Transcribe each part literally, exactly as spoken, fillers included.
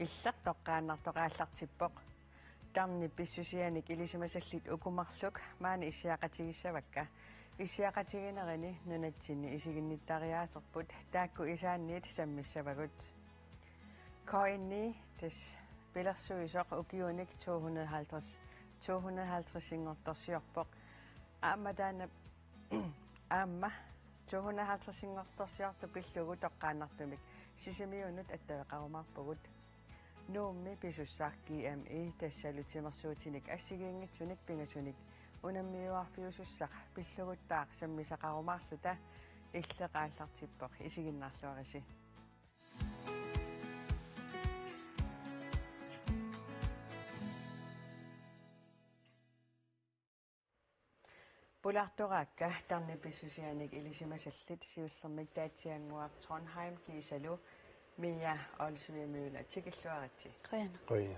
Illit toqqaannartoq aallartippoq. Tarnip pissusianik ilisimasallit uku marluk maani issiaqatigissavakka. Issiaqatiginerini nunatsinni isiginnittariaaserput taakku isaanniit sammissavagut. K N I tassa pilersuisoq ukiunik to hundrede halvtreds, to hundrede halvtredsinngortorsiorpoq. Aamma taanna aamma to hundrede halvtredsinngortorsiortoq pillugu toqqaannartumik Sisimiunut attaveqarumaarpugut. Nuummi pisussaq G M E tassalu timersuutinik assigiinngitsunik pingasunik unammiuarfiusussaq pilluguttaaq sammisaqarumaarluta illit aallartippoq, isiginnaarluarisi. Pulaartoraakka tarnip pissusianik ilisimasallit, siullermik Taatsiannguaq Trondheim kiisalu Mia Olsvig Møller, tikilluaritsi. Qujan. Qujan.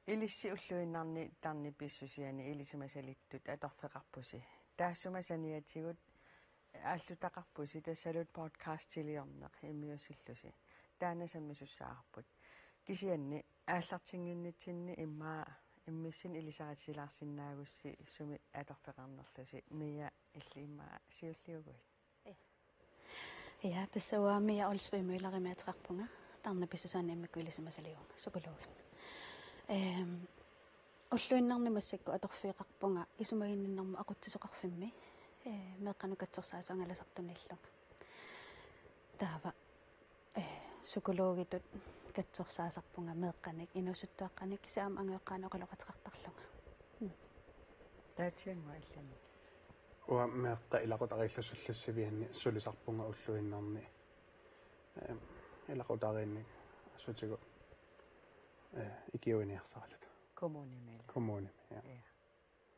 Ilissi ulluinnarni tarnip pissusiani ilisimasalittut atorfeqarpusi. Taassuma saniatigut aallutaqarpusi tassalu podcastiliorneq immiussillusi. Taanna sammisussaavarput. Kisianni aallartinnginnitsinni immaqa immissinnut ilisaritilaarsinnaagussi sumi atorfeqarnerlusi, Mia, illit immaqa siulliuguit. Ja, tassa uanga Mia Olsvig Møllerimik ateqarpunga, tarnip pissusiani immikkut ilisimasaliivunga, psykologi. Ehm, ulluinnarni massakkut atorfeqarpunga isumaginninnermut aqutsisoqarfimmi, eh, meeqqanut katsorsaasoq angalasartuniillunga. Taava, eh, psykologitut katsorsaasarpunga meeqqanik, inuusuttuaqqanik, kisianni aamma angajoqqaanik oqaloqateqartarlunga. Mm. Taatsiannguaq, illimmi? Uanga meeqqat ilaqutariillu sullissivianni sulisarpunga ulluinnarni. Ehm, ilaqutariinnik assutigut, eh, ikiuiniarsaraluta. Kommunimi, ilaa? Kommunimi, ja. Ja.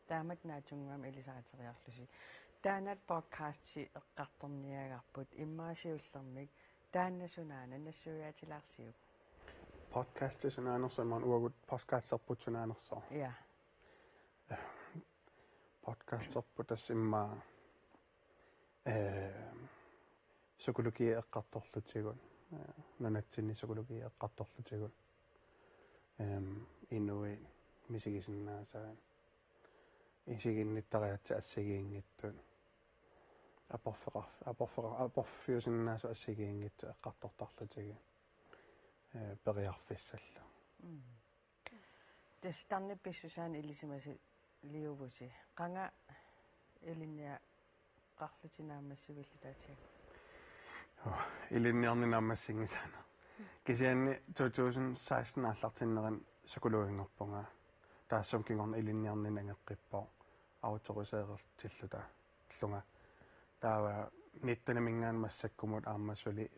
Taamatut naatsunnguamik ilisariteriarlusi. Taanna podcasti eqqartorniagarput, immaqa siullermik taanna sunaana nassuiaatilaarsiuk? Podcasti sunaanersoq, imaluunniit uagut podcasterput sunaanersoq? Ja. Podcasterput tassa immaqa, eh, psykologi eqqartorlutigu, eh, nunatsinni psykologi eqqartorlutigu. Ehm, inuit misigisinnaasaat, isiginnittariaatsit assigiinngitsut, aporfeqarf-, aporfeqar-, aporfiusinnaasut assigiinngitsut eqqartortarlutigu, eh, periarfissallu. Mm. Tassa tarnip pissusiani ilisimasaliuvusi. Qanga ilinniaqarlutit naammassivillit, Taatsiannguaq? Joo, ilinniarneq naammassinngisaannaq. Kisianni to tusind seksten aallartinnerani psykologinngorpunga. Taassuma kingorna ilinniarneq nangeqqippoq, autoriserertilluta. -llunga. Taava nitteniminngaanniit massakkumut aamma suli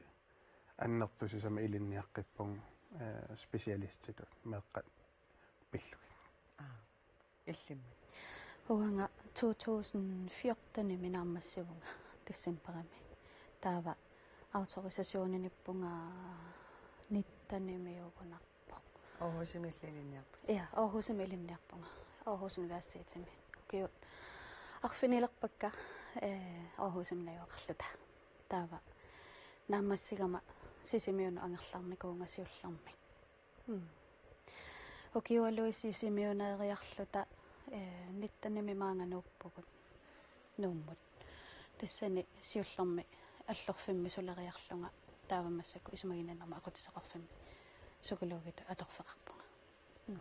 annertusisama ilinniaqqippunga, eh, specialistitut meeqqat pillugit. Aa, illimmi? Uanga to tusind fjortenimi naammassivunga decembarimi. Taava autorisationinippunga nittenimiugunarpoq. Aarhusimi ilinniarputit? Ja, Aarhusimi ilinniarpunga. Aarhus Universitetimi. Ukiut arfinilerpakka, eh, Aarhusimi najugaqarluta. Taava naammassigama Sisimiunut angerlarnikuuvunga siullermik. Mm. Ukiualuit Sisimiuneeriarluta, eh, nittenimi maanga nuuppugut Nuummut. Tassani siullermik Allorfimmi suleriarlunga taava massakkut isumaginninnermut aqutsisoqarfimmi psykologitut atorfeqarpunga. Mm.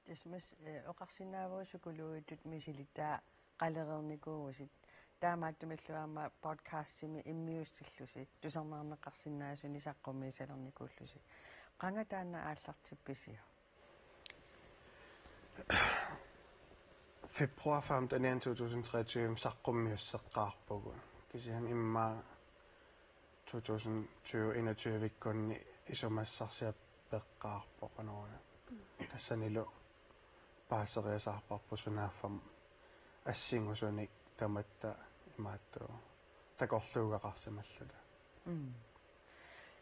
Tassa mas-, eh, oqarsinnaavugut psykologitut misilittagaqalereernikuuvutit. Taamaattumillu aamma podcastimi immiussillusi, tusarnaarneqarsinnaasunik saqqummiisalernikuullusi. Qanga taanna aallartippisiuk? Februar femtenianni to tusind treogtyve saqqummiusseqqaarpugut. Kisianni immaqa to tusind tyve enogtyve-kkunni isumassarsiaq peqqaarpoq qanoruna. Tassanilu paaseriasaarparput sunaaffa assingusunik tamatta imaattoq takorluugaqarsimalluta. Mm.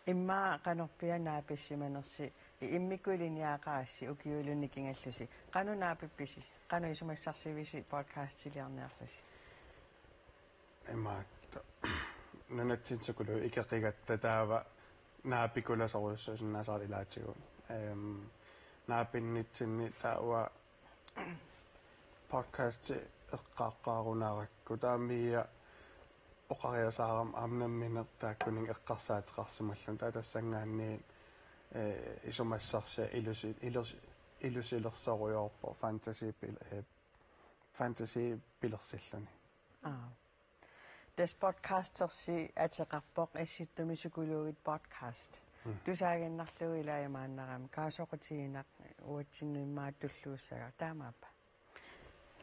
Immaqa qanorpiaq naapissimanersi, i-, immikkut ilinniaqarassi ukiuillu nikingallusi. Qanoq naapippisi? Qanoq isumassarsivisi podcastiliorniarlusi? Imaattoq. Nunatsinni psykologit ikeqigatta taava Naapikulasorujussuusinnaasara ilaatigut. Ehm, naapinnitsinni taava podcasti eqqaaqqaarunarakku taamia oqariasaarama aamma nammineq taakkuninnga eqqarsaateqarsimalluni taava tassanngaanniit, eh, isumassarsiat ilusi-, ilus-, ilusilersorujoorpoq fantasy pil-, eh, fantasy pilersilluni. Aa. Tassa podcastersi ateqarpoq Issittumi Psykologit podcast. Mm. Tusaaginnarlugu ilaa imaannarami kaasoqutigineq uatsinnut immaqa tulluussagaq taamaappa?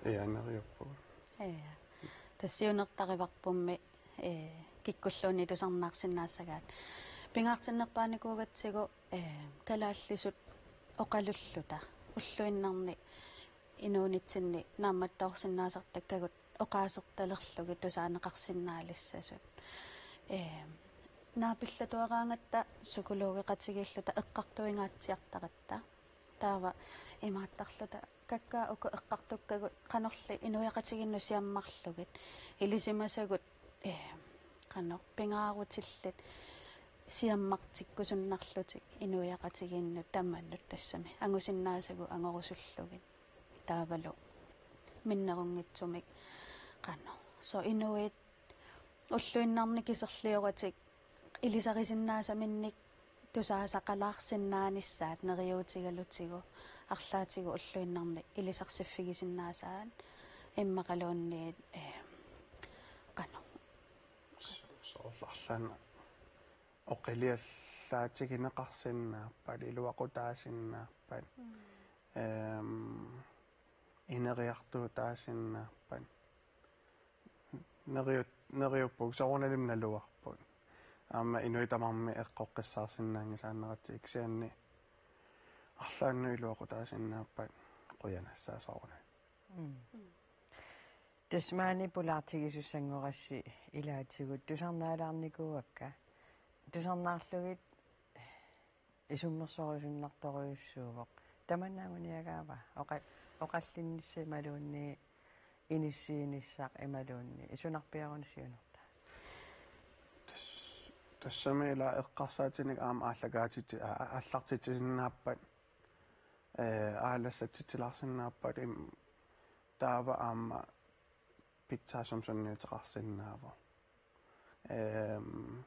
Ja, neriuppugut. Ja. Tassa siunertarivarpummi, eh, kikkulluunniit tusarnaarsinnaassagaat. Pingaartinnerpaanikuugatsigu, eh, kalaallisut oqalulluta. Ulluinnarni inuunitsinni naammattoorsinnaasartakkagut oqaasertalerlugit tusaaneqarsinnaalissasut. Ee, naapillatuaraangatta psykologeqatigiilluta eqqartuingaatsiartaratta. Taava imaattarluta kakkaak uku eqqartukkagut qanorli inuiaqatigiinnut siammarlugit. Ilisimasagut, ee, qanoq pingaarutillit siammartikkusunnarlutik inuiaqatigiinnut tamanut tassami. Angusinnaasagut angorusullugit. Taavalu minnerunngitsumik qanoq. Soorlu inuit ulluinnarni kiserlioratik ilisarisinnaasaminnik tusaasaqalaarsinnaanissaat neriuutigalutigu arlaatigut ulluinnarni ilisarsiffigisinnaasat immaqaluunniit, eh, qanoq. S-, soorlu arlaanni oqiliallaatigineqarsinnaappat, iluaqutaasinnaappat. Mm. Ehm, ineriartuutaasinnaappat. Neriu-, neriuppugut soorunalimi naluarput. Aamma inuit tamarmik eqqoqqissaarsinnaanngisaannaratsigu kisianni arlaannut iluaqutaasinnaappat qujanassaaq soorunami. Mm. Tassa maani pulaartigisussanngorassi ilaatigut tusarnaalaarnikuuakka. Tusarnaarlugit isummersorusunnartorujussuuvoq. Tamanna anguniagaava? Oqa-, oqallinnissaq imaluunniit inissiinissaq imaluunniit isunarpiaruni siunertaasoq. Tas-, tassami ila eqqarsaatinik aamma aallakaatitsi-, a-, a-, aallartitsisinnaappat, ee, aalassatsitsilaarsinnaappat im-, taava aamma pitsaasumik sunniuteqarsinnaavoq. Ehm,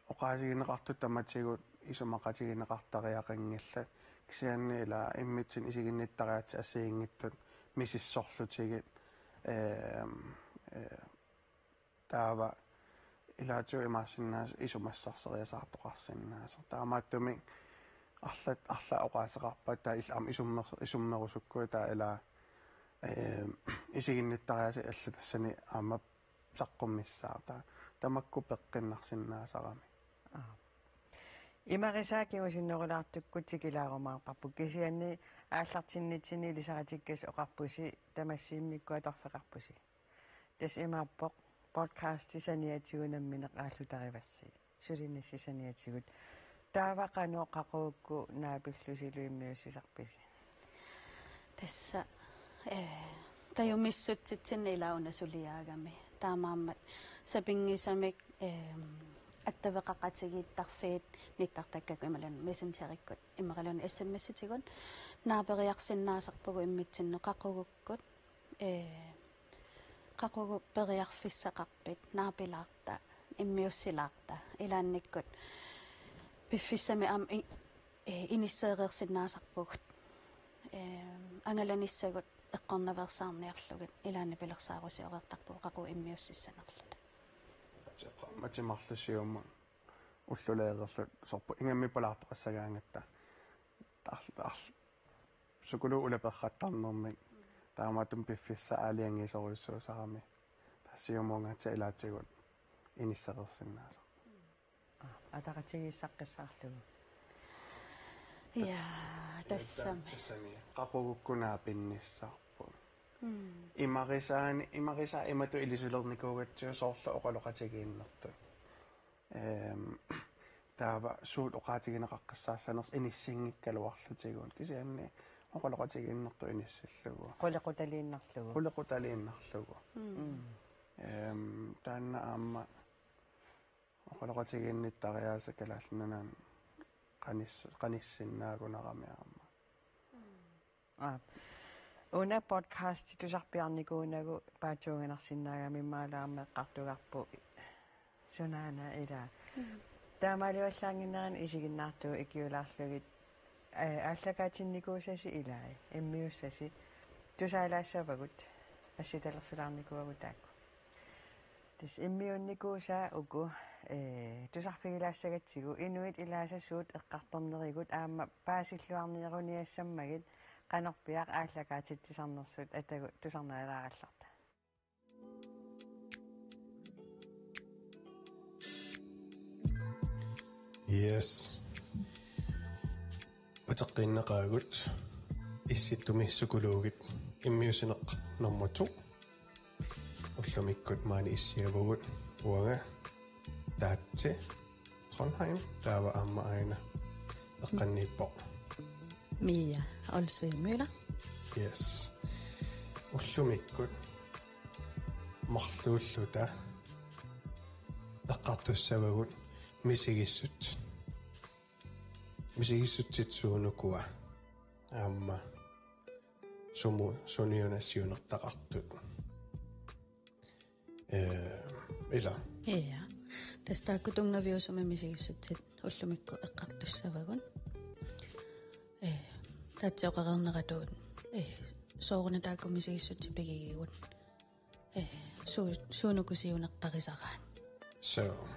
oqaasigineqartut tamatigut isumaqatigineqartariaqanngillat. Kisianni ila immitsinnut isiginnittariaatsit assigiinngitsut misissorlutigit. Ehm, eh, taava ilaatigut imaassinnaasoq isumassarseriasaartoqarsinnaasoq. Taamaattumik arlaat, arlaat oqaaseqarpat taava illit aamma isummer-, isummerusukkuit taava ila, ee, isiginnittariaaseq allat tassani aamma saqqummissaaq. Taava tamakku peqqinnarsinnaasarami. Aa. Imarisaa kingusinnerulaartukkut tikilaarumaarparput kisianni aallartinnitsinni ilisaritikkassasi oqarpusi tamassiimmikkut atorfeqarpusi. Tassa imaappoq podcasti saniatigut nammineq aallutarivassi. Sulinissi saniatigut. Taava qanoq qaqugukkut naapillusilu immiussisarpisi? Tassa, eh, tajumissutsitsinni ila una suliaagami. Taamaammat sapinngisamik, eh, attaveqaqatigiittarfiit nittartakkakku imaluunniit Messengerikkut imaluunniit S M S-itigut naaperiarsinnaasarpugut immitsinnut qaqugukkut. Ee, qaqugu periarfissaqarpit, naapilaarta, immiussilaarta, ilaannikkut piffissami aamma i-, ee, inisseereersinnaasarpugut. Ee, angalanissagut eqqornaveersaarniarlugit, ilaanni pilersaarusioreertarpugut qaqugu immiussissanerluta. Ateqqa-, matimarlusiumut ulluleereerluta sorpoq ingammik pulaartoqassagaangatta. Arl-, arl-, psykologit ulaperrattarnermik. Taamaattumik piffissaq aalajangiisorujussuusarami. Tassa siumuungaatsa ilaatigut inissereersinnaasoq. Aa, ataqatigiissaqqissaarlugu. Ja, tassami. Tassami. Qaqugukkut naapinnissarput. Mm. Imarisaani, imarisaa imatut ilisulernikuugatsigu soorlu oqaloqatigiinnertut. Ehm, taava suut oqaatigineqaqqissaassanersut inissinngikkaluarlutigu. Kisianni oqaloqatigiinnertut inissillugu. Qulequtaliinnarlugu. Qulequtaliinnarlugu. Mm. Mm. Ehm, taanna aamma oqaloqatigiinnittariaaseq Kalaallit Nunaanni qanis-, qanissinnaagunarami aamma. Aa. Una podcasti tusarpiarnikuunagu paatsuunganarsinnaagami, immaqa aamma eqqartugarput sunaana ilaa. Mm. Taamaalivallaannginnerani isiginnaartugut ikiulaarlugit, ee, aallakaatinnikuusasi ilai, immiussasi tusaalaassavagut, assitalersulaarnikuuagut taakku. Tassa immiunnikuusaa uku, ee, tusarfigilaassagatsigu inuit ilaasa suut eqqartornerigut aamma paasilluarniaruniassammagit qanorpiaq aallakaatitsisarnersut atagu tusarnaalaarallarta. Yes. Uteqqiinnaqaagut Issittumi Psykologit immiussineq nummer to. Ullumikkut maani issiavugut uanga Taatse Trondheim, taava aamma aana eqqanniippoq Mia Olsvig Møller. Yes. Ullumikkut marluulluta eqqartussavagut misigissutsit. Misigissutsit suunukua aamma sumut suniuna siunertaqartut. Ee, ila. Ja. Tassa taakku tunngaviusumik misigissutsit ullumikkut eqqartussavagut. Ee, taatsioqareerneratuut, ee, sooruna taakku misigissutsit pigigigut. Ee, su-, suunuku siunertarisaraat. So.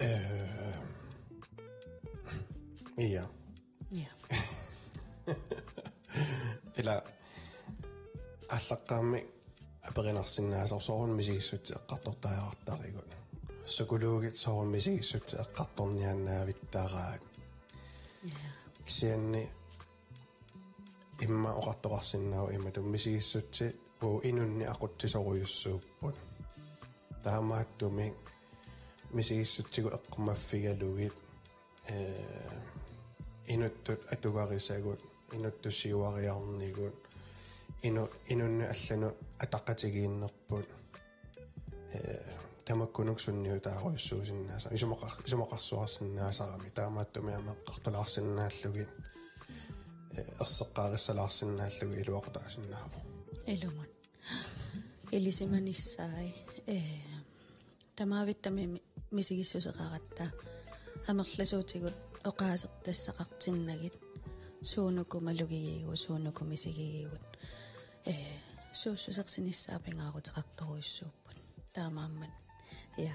Ee, ja. Ja. Ila aallaqqaammik aperinarsinnaasoq sooruna misigissutsit eqqartortariaqartarigut. Psykologit sooruna misigissutsit eqqartorniaannaavittaraat. Ja. Kisianni immaqa oqartoqarsinnaavoq imatut misigissutsit uagut inunnik aqutsisorujussuupput. Taamaattumik misigissutsigut eqqumaffigalugit, ee, inuttut atugarisagut, inuttut siuariarnigut, inu-, inunnut allanut ataqatigiinnerput. Ee, tamakkununnga sunniutaarujussuusinnaasarami, isumaqar-, isumaqarsuarsinnaasarami, taamaattumik aamma eqqartulaarsinnaallugit, ee, erseqqaarissalaarsinnaallugit iluaqutaasinnaavoq. Ilumut. Ilisimanissaat, ee, tamavittami mi-, misigissuseqaratta amerlasuutigut oqaasertassaqartinnagit suunuku malugigigut, suunuku misigigigut, ee, suussusersinissaa pingaaruteqartorujussuupput. Taamaammat. Ja.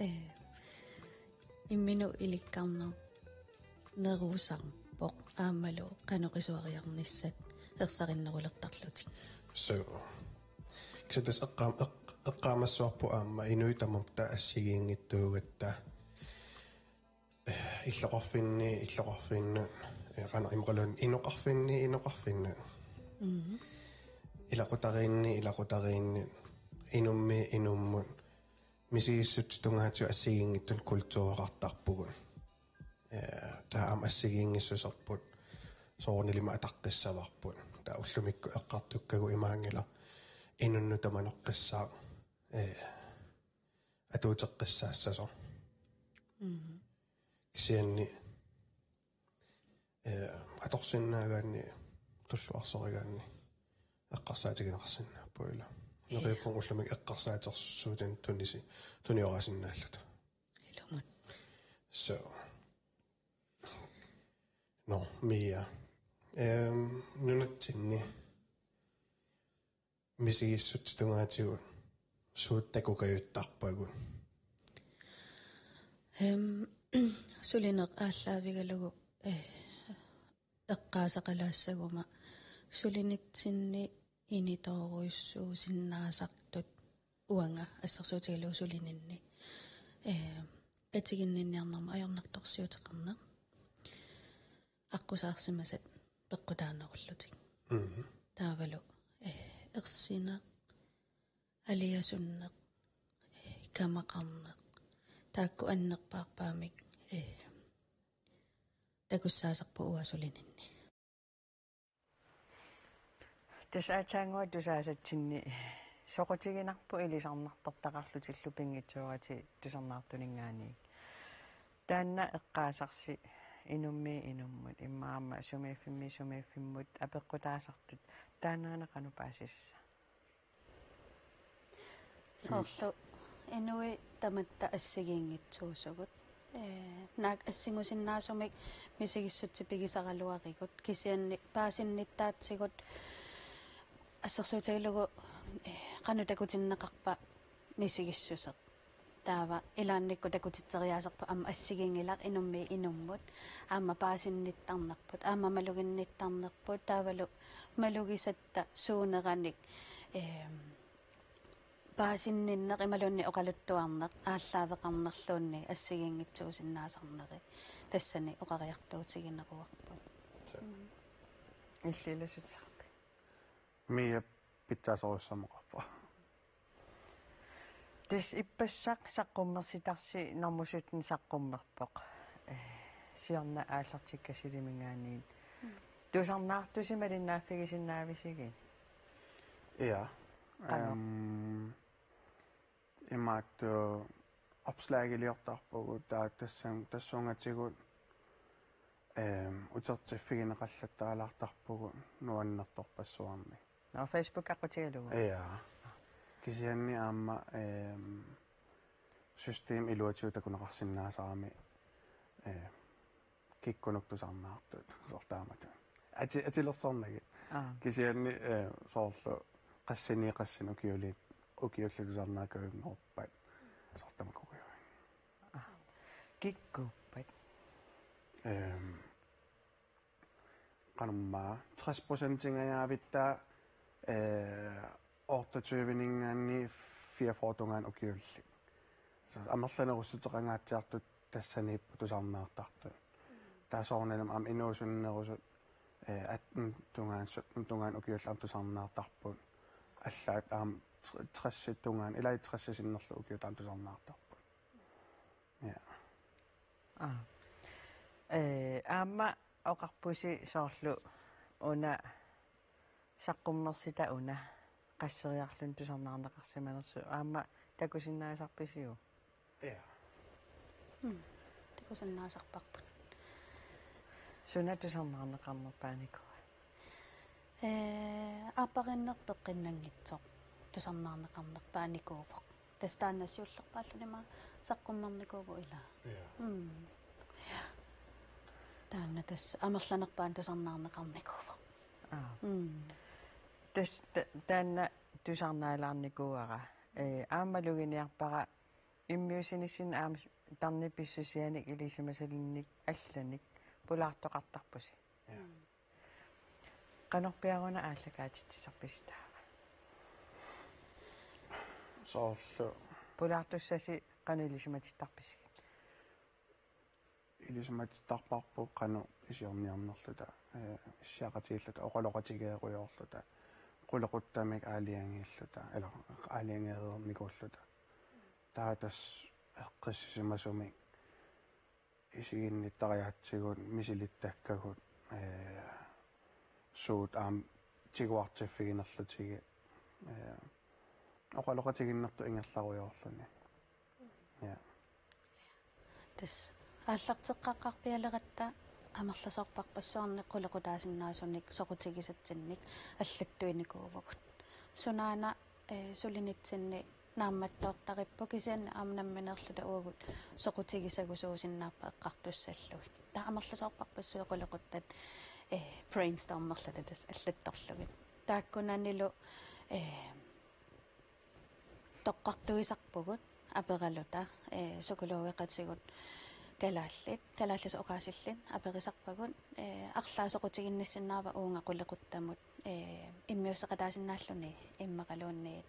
Ee, imminut ilikkarnerusarpoq aammalu qanoq isuariarnissat ersarinnerulertarlutik. So. Kisianni tassa eqqaam-, eq-, eqqaamassavarput aamma inuit tamatta assigiinngitsuugatta illoqarfinni, illoqarfinnut, ee, qanoq imaluunniit inoqarfinni, inoqarfinnut. Mhm. Ilaqutariinni, ilaqutariinnut, inummiit, inummut. Misigissutsit tungaatigut assigiinngitsunik kultureqartarpugut. Ee, taava aamma assigiinngissuserput soorunalimi ataqqissavarput. Taava ullumikkut eqqartukkagut imaanngilaq inunnut tamanoqqissaaq, ee, atuuteqqissaassasoq. Mhm. Kisianni, ee, atorsinnaagaanni, tulluarsorigaanni eqqarsaatigineqarsinnaapput ila. Ja. Neriuppunga ullumikkut eqqarsaatersuutinik tunisi-, tuniorasinnaalluta. Ilumut. So. Nå, Mia. Ehm, nunatsinni misigissutsit tungaatigut suut takukajuttarpagut? Ehm, sulineq aallaavigalugu, eh, eqqaasaqalaassaguma sulinitsinni initoorujussuusinnaasartut uanga assersuutigalugu sulininni, eh, tatiginninniarnermut ajornartorsiuteqarneq, aqqusaarsimasat peqqutaanerullutik. Mhm. Taavalu, eh, ersineq, aliasunneq, eh, kamaqarneq, taakku annerpaarpaamik, eh, takussaasarput uanga sulininni. Tassa aatsaannguaq tusaasatsinni Soqutiginarput ilisarnartortaqarlutillu pinngitsooratik tusarnaartuninngaanniit. Taanna eqqaasarsi inummiit inummut, immaqa aamma sumiiffimmiit sumiiffimmut apeqqutaasartut, taannaana qanoq paasissaaq? Soorlu inuit tamatta assigiinngitsuusugut. Ee, naak assingusinnaasumik misigissutsit pigisaraluarigut, kisianni paasinnittaatigut assersuutigalugu, ee, qanoq takutinneqarpa misigissuseq. Taava ilaannikkut takutitseriaaserput aamma assigiinngilaq inummiit inummut, aamma paasinnittarnerput, aamma maluginnittarnerput, taavalu malugisatta suuneranik, eem, paasinninneq imaluunniit oqaluttuarneq aallaaveqarnerluunniit assigiinngitsuusinnaasarneri tassani oqariartuutigineruarput. Suu. Mm. Illit ilassutissaqarpit? Mia pitsaasorujussuarmioqarpoq. Tassa ippassaq saqqummersitarsi normu sytten saqqummerpoq. Ee, siorna aallartikka Siliminngaanniit. Mm. Tusarnaartusi malinnaaffigisinnaavisigit? Ja. Qanoq? Ehm, imaattoq opslagiliortarpugut taava tassam-, tassunga tigut, ehm, utertiffigineqallattaalaartarpugut nuannertorpassuarnik. Nå, Facebook aqqutigalugu. Ja. Kisianni aamma, ehm, system iluatigut takuneqarsinnaasarami, eh, kikkunnut tusarnaartut, soorlu taamatut. Ati-, atilersornagit. Aa. Kisianni, eh, soorlu qassinik qassinik ukiulik, ukiullit tusarnaakkagut nuppat, soorlu tamakkuugujuit. Aa. Kikkuuppat? Ehm, qanormaa, tres procentingajaavitta, eh, otteogtyveninngaanniit fireogfyrre tungaanut ukiullit. Soorlu amerlanerussuteqangaatsiartut tassaniipput tusarnaartartut. Taava soorunami aamma inuusunnerusut, eh, atten tungaanut, sytten tungaanut ukiullit aamma tusarnaartarput. Allaat aamma tre-, tressit tungaanut, ilai tressit sinnerlugit ukiut aamma tusarnaartarput. Ja. Aa. Ee, aamma oqarpusi soorlu una saqqummersita una qasseriarluni tusarnaarneqarsimanersoq, aamma takusinnaasarpisiuk? Ja. Mm. Takusinnaasarparput. Suna tusarnaarneqarnerpaanikuua? Ee, aappariinneq peqqinnanngitsoq tusarnaarneqarnerpaanikuuvoq. Tassa taanna siullerpaalluni ima saqqummernikuuvoq ilaa. Ja. Mm. Ja. Taanna tassa amerlanerpaanut tusarnaarneqarnikuuvoq. Aa. Mm. Tassa ta-, taanna tusarnaalaarnikuuara. Ee, aamma maluginiarpara immiussinissinni aamma tarnip pissusianik ilisimasalinnik allanik pulaartoqartarpusi. Ja. Mm. Qanorpiaq una aallakaatitsisarpisi taava? Soorlu. Pulaartussasi qanoq ilisimatittarpisigit? Ilisimatittarparput qanoq isiorniarnerluta, eh, issiaqatigiilluta, oqaloqatigeerujoorluta, qulequttamik aalajangiilluta, eller aalajangeereernikuulluta. Taava tassa eqqissisimasumik isiginnittariaatsigut, misilittakkagut, ee, suut aamma tiguartiffiginerlutigit, ee, oqaloqatiginnertut ingerlarujoorluni. Ja. Tassa aallarteqqaqqaarpialeratta amerlasoorparpassuarnik qulequtaasinnaasunik soqutigisatsinnik allattuinikuuvugut. Sunaana, ee, sulinitsinni naammattoortaripput kisianni aamma nammineerluta uagut soqutigisagusuusinnaappat eqqartussallugit. Taava amerlasoorparpassuit qulequttat, eh, brainstormerluta tassa allattorlugit. Taakkunanilu, eh, toqqartuisarpugut aperaluta, eh, psykologeqatigut kalaallit, kalaallisut oqaasillit aperisarpagut, eh, arlaat soqutiginnissinnaava uunga qulequttamut, eh, immiusseqataasinnaalluni immaqaluunniit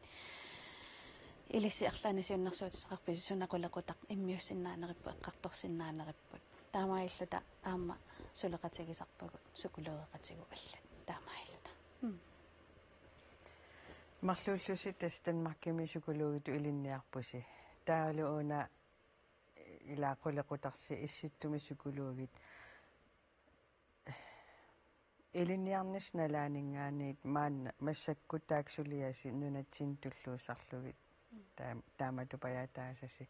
ilissi arlaannik siunnersuutissaqarpisi suna qulequtaq immiussinnaanerippoq eqqartorsinnaaneripput. Taamaalilluta aamma suleqatigisarpagut psykologeqatigut allat. Taamaalilluta. Mm. Marluullusi tassa Danmarkimi psykologitut ilinniarpusi. Taavalu una ila qulequtarsi Issittumi psykologit. Ilinniarnissaq nalaaninngaanniit maanna massakkut taakku suliasi nunatsinni tulluussarlugit taa-, taama tupajaataasasi.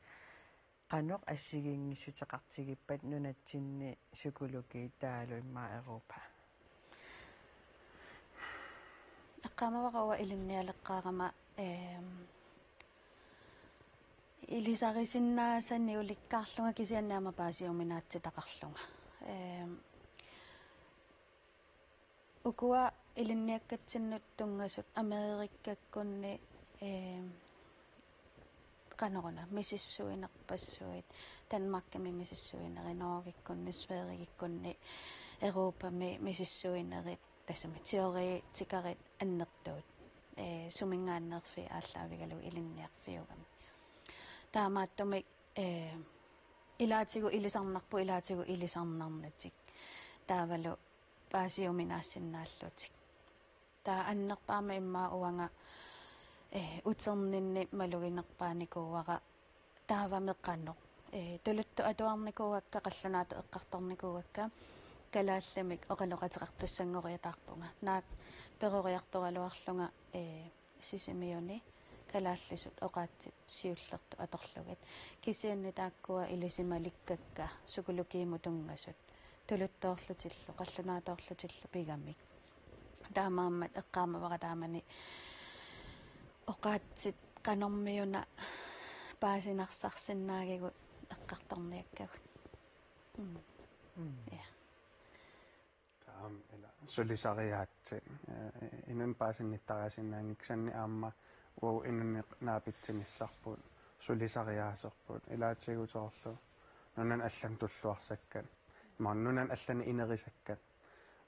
Qanoq assigiinngissuteqartigippat nunatsinni psykologiit taavalu immaqa Europa? Eqqaamavara uanga ilinnialeqqaarama, ehm, ilisarisinnaasaniulikkaarlunga kisianni aamma paasiuminaatsitaqarlunga. Ehm, ukua ilinniakkatsinnut tunngasut Amerikakkunni, ehm, qanoruna misissuinerpassuit, Danmarkimi misissuinerit, Norgekkunni, Sverigekkunni, Europami misissuinerit, tassami teoretikerit annertuut. Ee, suminngaanneerfiit aallaavigalugu ilinniarfiugami. Taamaattumik, ee, ilaatigut ilisarnarput, ilaatigut ilisarnarnatik. Taavalu paasiuminaassinnaallutik. Taava annerpaamik immaqa uanga, ee, uterninni maluginerpaanikuuara taavami qanoq. Ee, tuluttut atuarnikuuakka, qallunaatut eqqartornikuuakka, kalaallimik oqaloqateqartussanngoriataarpunga. Naak peroriartoraluarlunga, ee, Sisimiuni kalaallisut oqaatsit siullertut atorlugit. Kisianni taakkua ilisimalikkakka psykologiimut tunngasut. Tuluttoorlutillu, qallunaatoorlutillu pigamik. Taamaammat eqqaamavara taamani oqaatsit qanormiuna paasinarsarsinnaagigut eqqartorniakkagut. Mm. Mm. Ja. Taam ila sulisariaatsit. Eh, inunnik paasinnittariaassinnaanngikkaanni aamma uagut inunnik naapitsinissarput, sulisariaaserput, ilaatigut soorlu nunani allani tulluarsakkat, imaluunniit nunani allani inerisakkat,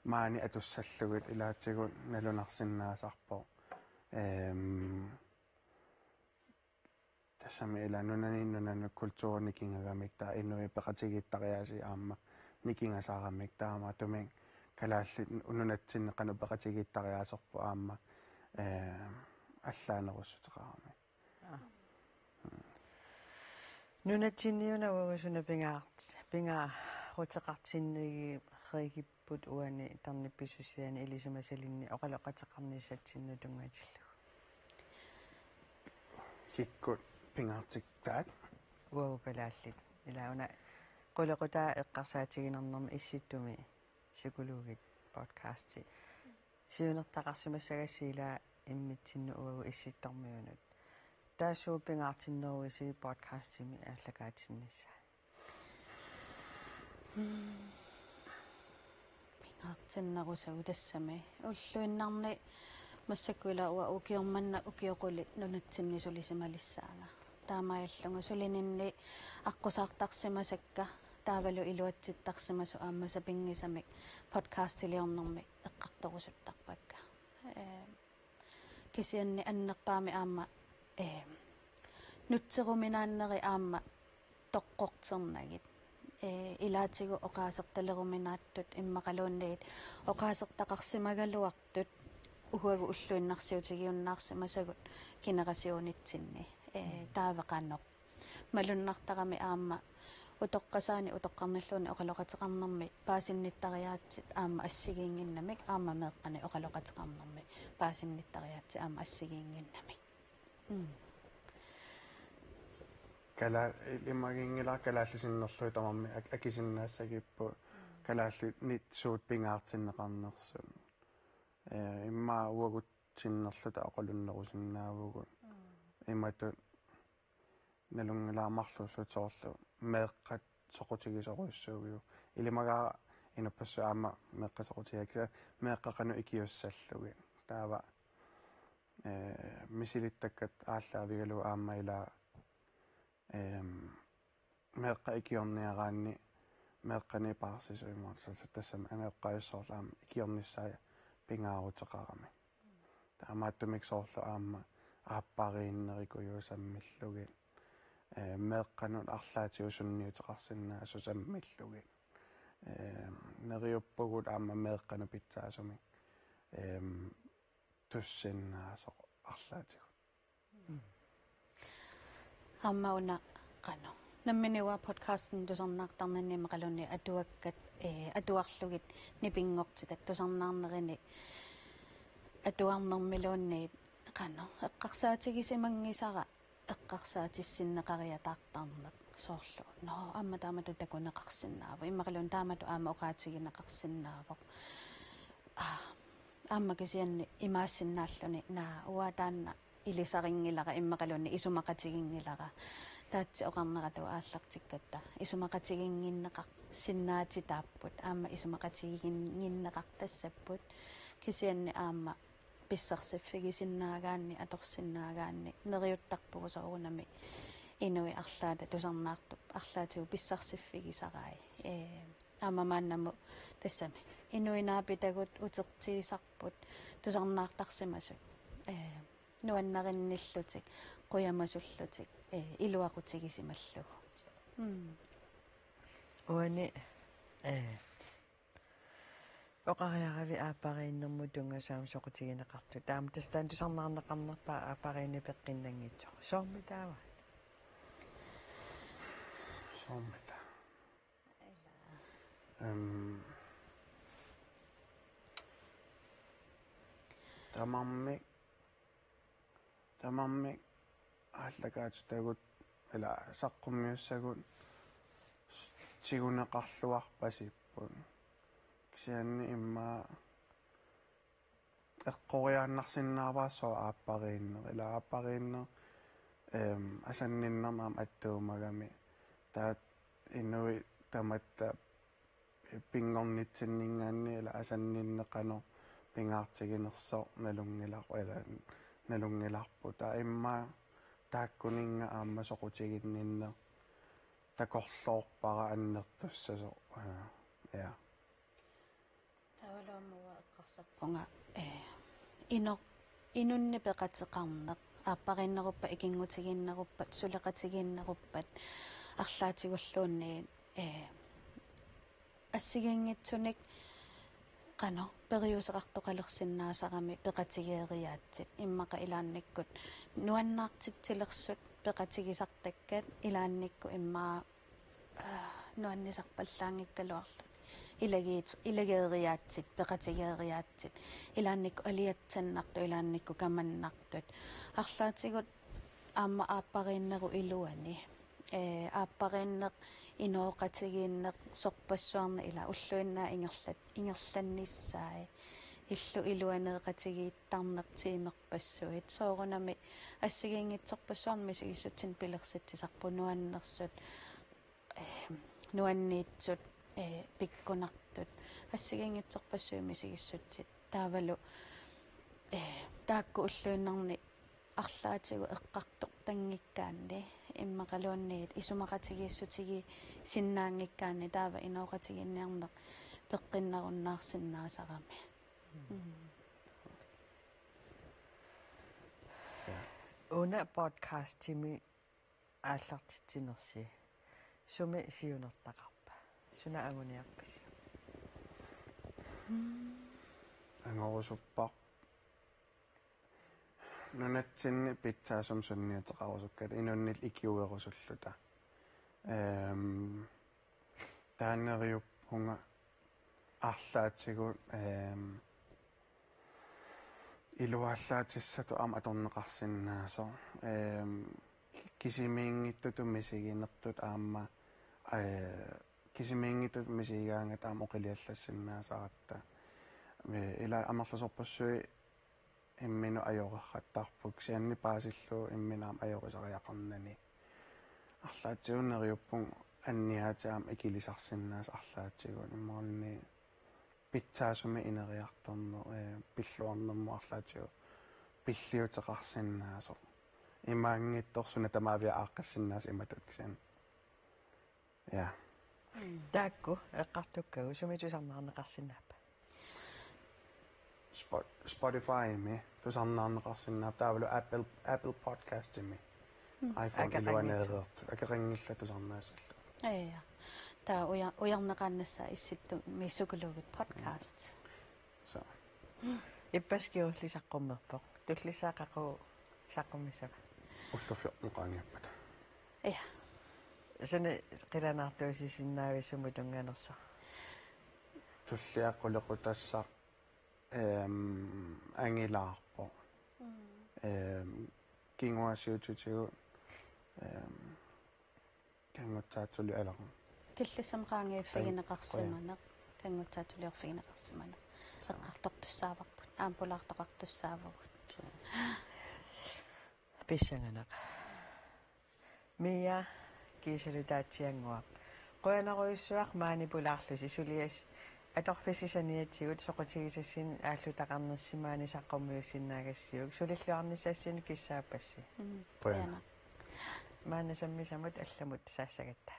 maani atussallugit ilaatigut nalunarsinnaasarpoq. Ehm, tassami ila nunani nunani kulturi nikingagamik taava inuit peqatigiittariaasii aamma nikingasaaramik taamaattumik kalaallit nunatsinni qanoq peqatigiittariaaserput aamma, ehm, allaanerussuteqarami. Aa. Nunatsinniuna uagut suna pingaart-, pingaaruteqartinnigipput uani tarnip pisuussiani ilisimasalinni oqaloqateqarnissatsinnut tunngatillugu. Kikkut pingaartikkaat? Uagut kalaallit. Ila una qulequtaa eqqarsaatiginernermi Issittumi psykologit podcasti. Siunertaqarsimassagassi ila immitsinnut uagut Issittormiunut. Taava suut pingaartinneruisi podcastimi aallakaatinnissaa? Mm. Pingaartinnerusagut tassami. Ulluinnarni massakkut ila uanga ukioq manna ukioq qulit nunatsinni sulisimalissaanga. Taamaalillunga sulininni aqqusaartarsimasakka taavalu iluatsittarsimasut aamma sapinngisamik podcastiliornermi eqqartorusuttarpakka. Ee, kisianni annerpaamik aamma, ee, nutseruminaannerit aamma toqqorternagit. Ee, ilaatigut oqaasertaleruminaattut immaqaluunniit oqaasertaqarsimagaluartut uagut ulluinnarsiutigiunnaarsimasagut generationitsinni. Ee, taava qanoq. Malunnartarami aamma utoqqasaani utoqqarnilluunniit oqaloqateqarnermi paasinnittariaatsit aamma assigiinnginnamik aamma meeqqani oqaloqateqarnermi paasinnittariaatsit aamma assigiinnginnamik. Mm. Kala-, ilimaginngilara kalaallit sinnerlugit tamarmik ak-, akisinnaassagipput kalaallinit suut pingaartinneqarnersut. Ee, immaqa uagut sinnerluta oqalunnerusinnaavugut. Mm. Imatut nalunngilara marluulluta soorlu meeqqat soqutigisorujussuuviuk. Ilimagaara inuppassuit aamma meeqqat soqutigigakkit meeqqat qanoq ikiussallugit. Taava, ee, misilittakkat aallaavigalugu aamma ila, eem, meeqqat ikiorniaraanni meeqqani paarsisui imaluunniit tassami angajoqqaajussuarlu aamma ikiornissaa pingaaruteqarami. Taamaattumik soorlu aamma aappariinnerikujuusammillugit, ee, meeqqanut arlaatigut sunniuteqarsinnaassusammillugit. Ee, neriuppugut aamma meeqqanut pitsaasumik, eem, tussinnaasoq arlaatigut. Aamma una qanoq. Nammineq uanga podcastini tusarnaartarninni immaqaluunniit atuakkat, ee, atuarlugit nipinnguartitat tusarnaarnerini atuarnermiluunniit qanoq eqqarsaatigisimanngitsoq eqqarsaatissineqariataartarneq soorlu. Nå, aamma taamatut takuneqarsinnaavoq. Immaqaluunniit taamatut aamma oqaatigineqarsinnaavoq. Aa, aamma kisianni imaassinnaalluni naa uanga taanna ilisarinngilara immaqaluunniit isumaqatiginngilara. Taatsi oqarnerata aallartikkatta isumaqatiginnginneqarsinnaatitaapput, aamma isumaqatiginnginneqartassapput, kisianni aamma pissarsiffigisinnaagaanni, atorsinnaagaanni, neriuttarpugut soorunami inuit arlaata tusarnaartup arlaatigut pissarsiffigisarai. Ee, aamma maannamut tassami inuit naapitagut utertigisarput tusarnaartarsimasut, ee, nuannarinnillutik, qujamasullutik, ee, iluaqutigisimallugu. Mm. Uani, ee, oqariaravit aappariinnermut tunngasoq aamma soqutigineqartut. Taama tassa taanna tusarnaarneqarnerpaaq aappariinneq peqqinnanngitsoq. Soormi taava? Soormita? Em, tamarmik, tamarmik aallakaatitagut ila saqqummiussagut tiguneqarluarpasipput. Kisianni immaqa eqqoriaannarsinnaavara sooq aappariinneq. Ila aappariinneq, em, asanninnermik aamma attuumagami. Taava inuit tamatta pinngornitsinninngaanniit ila asanninneq qanoq pingaartiginersoq nalunngilaq-, ila nalunngilarput. Taava immaqa taakkuninnga aamma soqutiginninneq takorloorpara annertussasoq. Aa, ja. Taavalu aamma uanga eqqarsarpunga, ee, ino-, inunnik peqateqarneq, aappariinneruppat, ikinngutigiinneruppat, suleqatigiinneruppat, arlaatigulluunniit, ee, assigiinngitsunik qanoq periuseqartoqalersinnaasarami peqatigeeriaatsit, immaqa ilaannikkut nuannaartitsilersut peqatigisartakkat ilaannikkut immaqa, aa, nuannisarpallaanngikkaluarluni. Ilagiit-, ilageeriaatsit, peqatigeeriaatsit, ilaannikkut aliatsannartut, ilaannikkut kamannartut. Arlaatigut aamma aappariinnerup iluani. Ee, aappariinneq, inooqatigiinneq, sorpassuarnik ila ulluinnarni ingerlat-, ingerlannissaat. Illup iluaneeqatigiittarneq tiimerpassuit. Soorunami assigiinngitsorpassuarnik misigissutsinik pilersitsisarput, nuannersut, ee, nuanniitsut, ee, pikkunartut. Assigiinngitsorpassuit misigissutsit. Taavalu, ee, taakku ulluinnarni arlaatigut eqqartortanngikkaanni, immaqaluunniit isumaqatigiissutigisinnaanngikkaanni taava inooqatigiinniarneq peqqinnarunnaarsinnaasarami. Mm. Una podcastimi aallartitsinersi sumi siunertaqarpa? Suna anguniarpisiuk? Angorusuppara nunatsinni pitsaasumik sunniuteqarusukkatta inunnillu ikiuerusulluta. Ehm, taava neriuppunga arlaatigut, ehm, iluaallaatissatut aamma atorneqarsinnaasoq. Ehm, kisimiinngitsutut misiginertut aamma, ee, kisimiinngitsutut misigigaangatta aamma oqiliallassinnaasaratta. Ee, ila amerlasoorpassuit imminut ajoreqattarput, kisianni paasillugu imminut aamma ajorisariaqarnani. Arlaatigut neriuppunga anniaatit aamma ikilisarsinnaasoq arlaatigut, imaluunniit pitsaasumik ineriartorneq, ee, pilluarnermut arlaatigut pilliuteqarsinnaasoq. Imaanngitsoq suna tamaviat aaqqissinnaasoq imatut kisianni. Ja. Taakku eqqartukkagut sumi tusarnaarneqarsinnaappa? Spot-, Spotifymi tusarnaarneqarsinnaappat taavalu Apple, Apple Podcastimi. Mm. iPhone Akeqanngitsoq. Iluaneereertut. Akeqanngillat tusarnaassallugu. Ja. Taava uja-, ujarneqaannassaaq Issittumi Psykologit podcast. Mm. Så. Ippassaq kingulleq saqqummerpoq. Tullissaaq qaqugu saqqummissava? Ullut fjorten qaangiuppata. Ja. Suna qilanaartuusisinnaavisi sumut tunnganersoq? Tulliaqqulequtassaq, ehm, angilaarpoq. Mm. Ehm, kinguaassiuutitigut, ehm, kanngutsaatsulioralernera. Killissamik qaangiiffigineqarsimaneq, kanngutsaatsuliorfigineqarsimaneq. Eqqartortussaavarput, aamma pulaartoqartussaavugut. Pissanganaq. Mia, kiisalu Taatsiannguaq. Qujanarujussuaq maani pulaarlusi, suliasi atorfissi saniatigut soqutigisassinnut aallutaqarnersi maani saqqummiussinnaagassiuk. Sulilluarnissassinnik kissaappassi. Mm, qujanaq. Qujanaq. Maanna sammisamut allamut saassagatta.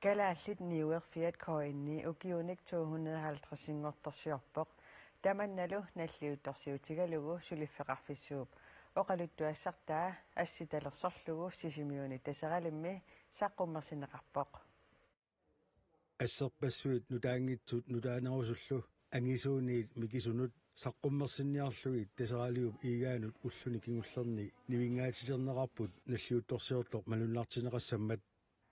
Kalaallit niuerfiat K N I ukiunik to hundrede halvtredsinngortorsiorpoq. Tamannalu nalliuttorsiutigalugu suliffeqarfissuup oqaluttuassartaa assitalersorlugu Sisimiuni Taseralimmi saqqummersinneqarpoq. Asserpassuit nutaanngitsut nutaanerusullu angisuuniit mikisunut saqqummersinniarlugit Taseraliup iigaanut ulluni kingullerni nivinngaatiterneqarput nalliuttorsiortoq malunnartinneqassammat.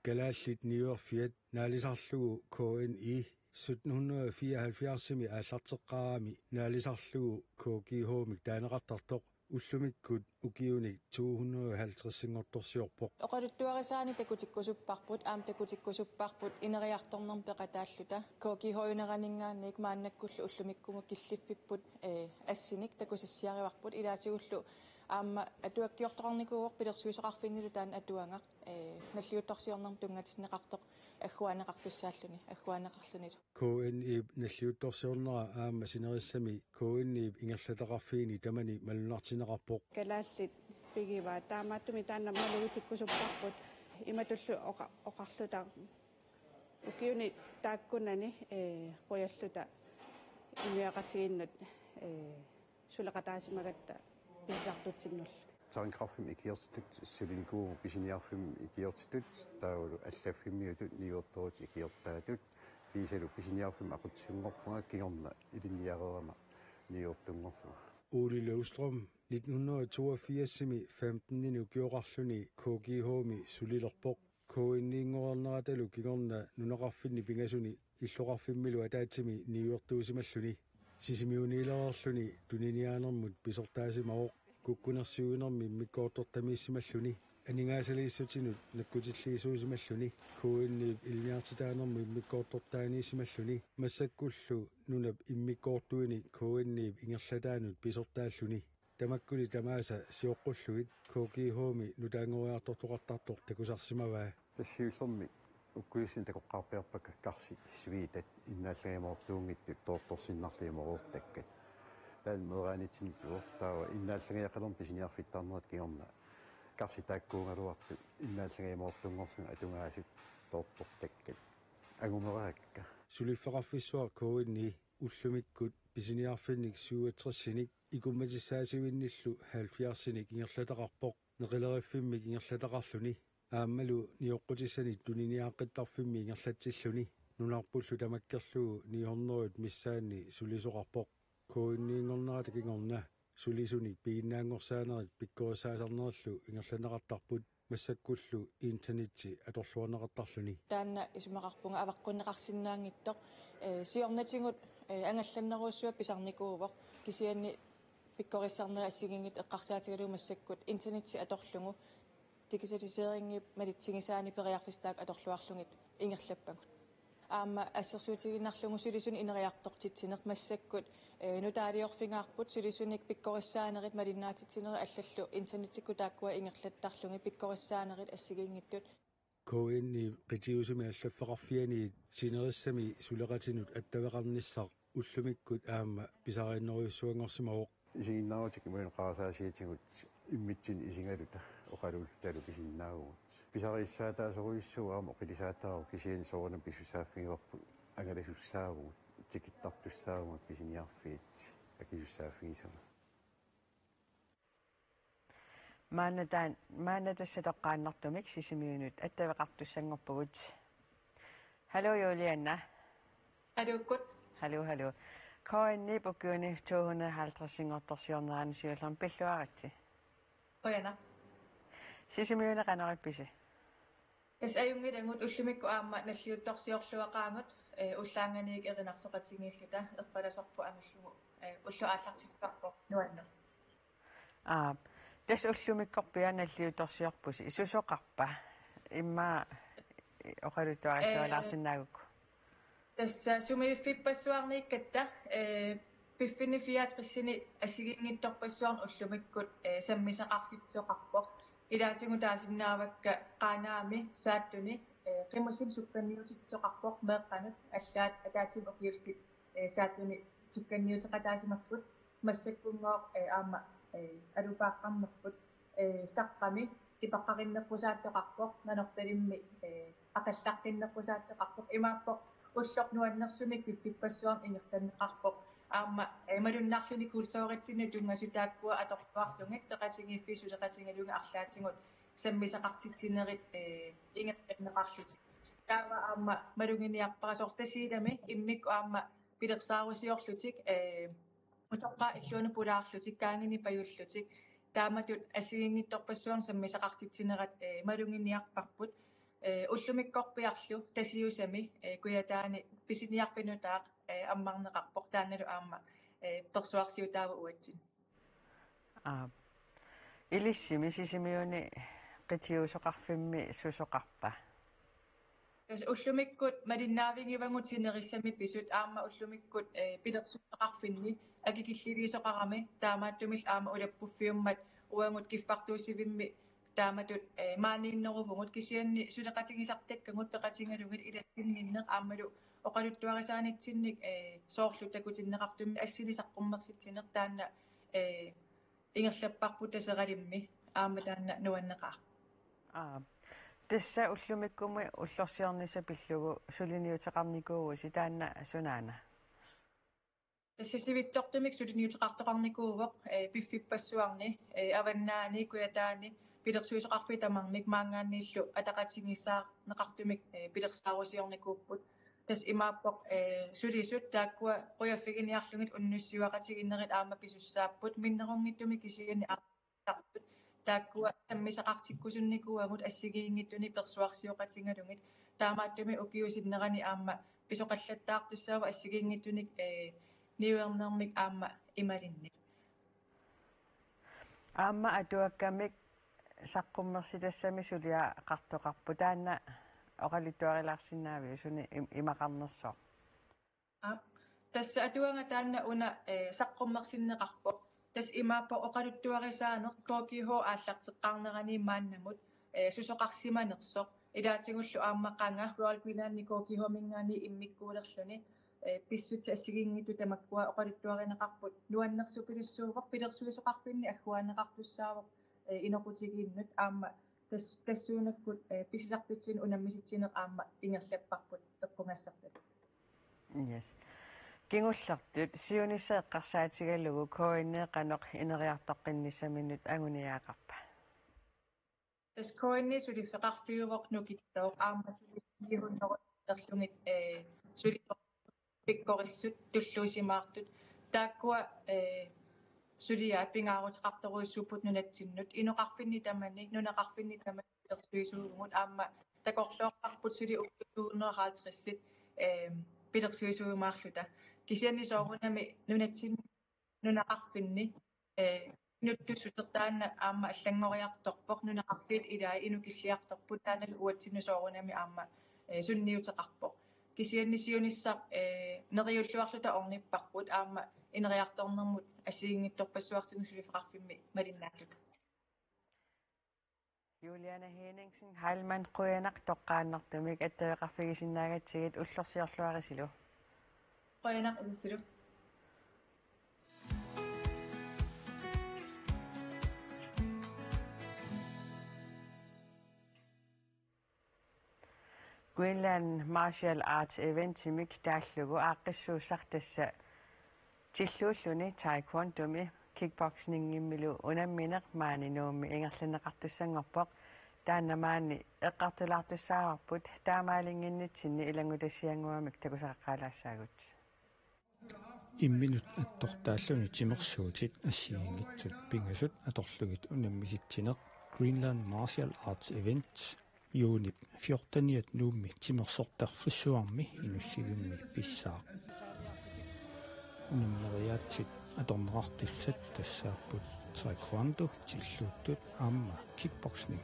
Kalaallit niuerfiat naalisarlugu K N I sytten hundrede fireoghalvfjerdsimi aallarteqqaarami naalisarlugu K G H-mik taaneqartartoq ullumikkut ukiunik to hundrede halvtredsinngortorsiorpoq. Oqaluttuarisaanik takutikkusupparput, aamma takutikkusupparput ineriartornermut peqataalluta. K G H-ineraninngaanniit maannakkullu ullumikkumut killiffipput, ee, assinik takusassiarivarput, ilaatigullu aamma atuakkiortoqarnikuuvoq pilersuisoqarfinnilu taanna atuagaq, ee, nalliuttorsiornermut tunngatinneqartoq agguaanneqartussaalluni, agguaanneqarlunilu. K N I-p nalliuttorsiornera aamma sinerissami K N I-p ingerlataqarfiini tamani malunnartinneqarpoq. Kalaallit pigivaat, taamaattumik taanna malugitikkusupparput, imatullu oqa-, oqarluta ukiuni taakkunani, ee, qujalluta inuiaqatigiinnut, ee, suleqataasimagatta pisisartutsinnullu. Tarinkarfimmi ikiortitut, sulinikuuvugut pisiniarfimmi ikiortitut, taavalu allaffimmiutut niuertorutit ikiortaatut, kiisalu pisiniarfimmi aqutsisunngorpunga kingorna ilinniareerama niuertunngorlunga. Ole Løvstrøm, nitten hundrede og toogfirsimi femtenini ukioqarluni K G H-mi sulilerpoq. K N I-nngorneratalu kingorna nunaqarfinni pingasuni illoqarfimmilu ataatsimi niuertuusimalluni. Sisimiuniilereerluni tuniniaanermut pisortaasimavoq, kukkunersiuinermi immikkoortortamiissimalluni, aningaasaliissutinut nakkutilliisuusimalluni, K N I-p ilinniartitaanermut immikkoortortaaniissimalluni, massakkullu nunap immikkoortuini K N I-p ingerlataanut pisortaalluni. Tamakkuli tamaasa sioqqullugit K G H-mi nutaanngoriartortoqartartoq takusarsimavaa. Tassa siullermik ukkuissin takoqqaarpiarpakka karsit sviitat innaallagiamoortuunngitsut toortorsinnarlugit moreertakkat. Taanna meeraanitsinni pivoq, taava innaallagiaqalermat pisiniarfittarnerat kingorna karsit taakkuugaluartut innaallagiamoortunngorlugit atugaasut toortortakkat. Angumeraakka. Suliffeqarfissuaq K N I ullumikkut pisiniarfinnik syvogtresinik ikummatissaasivinnillu halvfjerdsinik ingerlataqarpoq, neqileriffimmik ingerlataqarluni aammalu nioqqutissanik tuniniaaqqittarfimmi ingerlatsilluni. Nunarpullu tamakkerlugu ni hundredet missaanni sulisoqarpoq. K N I-nngornerata kingorna sulisunik piginnaanngorsaanerit pikkorissaasarnerillu ingerlanneqartarput, massakkullu internetti atorluarneqartarluni. Taanna isumaqarpunga avaqqunneqarsinnaanngitsoq, ee, siornatigut, ee, angallannerujussuaq pisarnikuuvoq, kisianni pikkorissarnerit assigiinngitsut eqqarsaatigalugu massakkut internetti atorlugu digitaliseringip malitsigisaanik periarfissaq atorluarlugit ingerlappagut. Aamma assersuutigiinnarlugu sulisunik ineriartortitsineq massakkut, ee, nutaaliorfigaarput, sulisunik pikkorissaanerit malinnaatitsinerit allallu internettikkut taakkua ingerlattarlugit pikkorissaanerit assigiinngitsut. K N I-p qitiusumi allaffeqarfianiit sinerissami suleqatinut attaveqarnissaq ullumikkut aamma pisariinnerujussuanngorsimavoq. Isiginnaarutsigu imaluunniit qarasaasiatigut immitsinnut isigaluta oqaluullutalu pisinnaavugut. Pisariissaataasorujussuuvoq aamma oqilisaataavoq, kisianni soorunami pisussaaffigivarput angalasussaavugut, tikittartussaavugut pisiniarfiit akisussaaffigisagut. Maanna taan-, maanna tassa toqqaannartumik Sisimiunut attaveqartussanngorpugut. Hallo, Julianna. Hallo, Kurt. Hallo, hallo. K N-ip ukiuni to hundrede halvtredsinngortorsiornerani siullermik pilluaritsi. Qujanaq. Sisimiuni qanoq ippisi? Tassa ajunngilagut, ullumikkut aamma nalliuttorsiorluaqaagut, eh, ullaannganiit erinarsoqatigiilluta, erpalasorput angerlugu, eh, ulloq aallartipparput nuanneq. Aap, tassa ullumikkorpiaq nalliuttorsiorpusi, susoqarpa? Immaqa oqaluttuarillualaarsinnaagukku. Eh, tassa sumiiffippassuarniikkatta, eh, piffinni fireogtresini assigiinngitsorpassuarni ullumikkut, eh, sammisaqartitsisoqarpoq. Ilaatigut taasinnaavakka Qaanaami, Saattuni, eh, qimussinni sukkanniutitsisoqarpoq meeqqanut, allaat ataatsimut ukiullit, eh, Saattuni sukkanniuteqataasimapput, massakkunngooq, eh, aamma, eh, alupaaqqammerput, eh, Saqqami ipaqqarinneqqusaattoqarpoq, Nanortalimmi, eh, aqallaqqinneqqusaattoqarpoq, imaappoq ulloq nuannersumik piffippassuarni ingerlanneqarpoq. Aamma, eh, malunnarluni kulturitsinnut tunngasut taakkua atorluarlugit peqatigiiffiit suleqatigalugit arlaatigut sammisaqartitsinerit, eh, ingerlanneqarlutik. Taava aamma maluginiarpara soorlu Tasiilami immikkut aamma pilersaarusiorlutik, eh, utoqqaat illuanut pulaarlutik, kaanginik pajullutik. Taamatut assigiinngitsorpassuarni sammisaqartitsinerat, eh, maluginiarparput. Eh, ullumikkorpiarlu Tasiusami, eh, Kujataani pisiniarfik nutaaq, eh, ammarneqarpoq, taannalu aamma, eh, persuarsiutaavoq uatsinnut. Aap. Ilissimi Sisimiuni qitiusoqarfimmi susoqarpa? Tassa ullumikkut malinnaavigivagut sinerissami pisut aamma ullumikkut, eh, pilersuisoqarfinni akikilliliisoqarami, taamaattumillu aamma ulappuffiummat uagut kiffartuussivimmi taamatut, eh, maaniinneruvugut, kisianni suleqatigisartakkagut peqatigalugit ilassinninneq aammalu oqaluttuarisaanitsinnik, eh, soorlu takutinneqartumik assili saqqummersitsineq taanna, eh, ingerlapparput Taseralimmi, aamma taanna nuanneqaaq. Aap. Tassa ullumikkummi ullorsiornissaq pillugu suliniuteqarnikuuvusi, taanna sunaana? Tassa sivitsortumik suliniuteqartoqarnikuuvoq, eh, piffippassuarni, eh, Avannaani, Kujataani pilersuisoqarfiit tamarmik maanngaanniillu ataqatigiissaarneqartumik, eh, pilersaarusiornikuupput. Tassa imaappoq, eh, sulisut taakkua qujaffiginiarlugit unnussiuaqatigiinnerit aamma pisussaapput, minnerunngitsumik kisianni aamma taakkua sammisaqartikkusunnikuuagut assigiinngitsunik persuarsioqatigalugit. Taamaattumik ukiup sinnerani aamma pisoqallattaartussaavoq assigiinngitsunik, eh, niuernermik aamma imaluunniit. Aamma atuakkamik saqqummersitassamik suliaqartoqarpoq, taanna oqaluttuarilaarsinnaaviuk, suni im-, imaqarnersoq? Aap. Tassa atuagaq taanna una, eh, saqqummersinneqarpoq. Tassa imaappoq oqaluttuarisaaneq K G H aallarteqqaarnerani maannamut, eh, susoqarsimanersoq. Ilaatigullu aamma qanga Royal Greenlandimi K G H-minngaanniit immikkuulerluni, eh, pissutsit assigiinngitsut tamakkua oqaluttuarineqarput nuannersupilussuuvoq, pilersuisoqarfinni agguaanneqartussaavoq, eh, inoqutigiinnut aamma tas-, tassuunakkut, eh, pisisartutsinnut unammisitsineq aamma ingerlapparput eqqugassartalik. Yes. Kingullertut siunissaq eqqarsaatigalugu K N-i qanoq ineriartoqqinnissaminnut anguniagaqarpa? Tassa K N-i suliffeqarfiuvoq nukittooq aamma suli-, suli hundrede erlugit, eh, suli pikkorissut tulluusimaartut. Taakkua, eh, suliaat pingaaruteqartorujussuupput nunatsinnut. Inoqarfinni tamani, nunaqarfinni tamani pilersuisuuvugut aamma takorloorparput suli ukiut to hundrede halvtredsit, eh, pilersuisuujumaarluta. Kisianni soorunami nunatsinni nunaqarfinni, eh, inuttut sutertaanna aamma allanngoriartorpoq, nunaqarfiit ilai inukilliartorput, taanna uatsinnut soorunami aamma, eh, sunniuteqarpoq. Kisianni siunissaq, eh, neriulluarluta ornipparput aamma ineriartornermut assigiinngitsorpassuartigut suliffeqarfimmi malinnaalluta. Juliane Henningsen Heilmann, qujanaq toqqaannartumik attaveqarfigisinnaagatsigit, ullorsiorluarisilu. Qujanaq ilissilu. Greenland Martial Arts Eventimik taallugu aaqqissuussaq, tassa tilluulluni taekwondomi kickboxingimilu unammineq, maani Nuummi ingerlanneqartussanngorpoq. Taanna maani eqqartulaartussaavarput, taamaalinnginnitsinni ilanngutassiannguamik takusaqaqqaalaassaagut. Imminut attortaalluni timersuutit assigiinngitsut pingasut atorlugit unammisitsineq Greenland Martial Arts Event juunip fjorteniat Nuummi timersortarfissuarmi Inussivimmi pissaaq. Unammeriaatsit atorneqartussat tassaapput taekwondo, tilluuttut aamma kickboxing.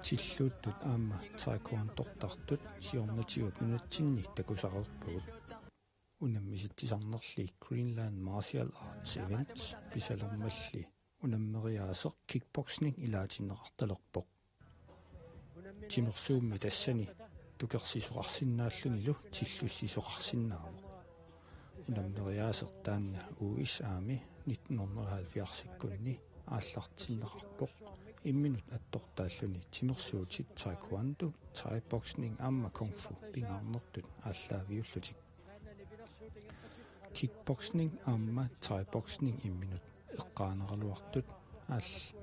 Tilluuttut aamma taekwondortartut siornatigut nunatsinni takusareerpagut. Unammisitsisarnerli Greenland Martial Arts Event pisalermalli unammeriaaseq kickboxing ilaatinneqartalerpoq. Timersuummi tassani tukersisoqarsinnaallunilu tillussisoqarsinnaavoq. Unammeriaaseq taanna U S A-mi nitten hundrede og halvfjerdsikkunni aallartinneqarpoq. Imminut attortaalluni timersuutit taekwondo, thai-boxing aamma kung fu pingaarnertut aallaaviullutik. Kickboxing aamma thai-boxing imminut eqqaaneraluartut all-,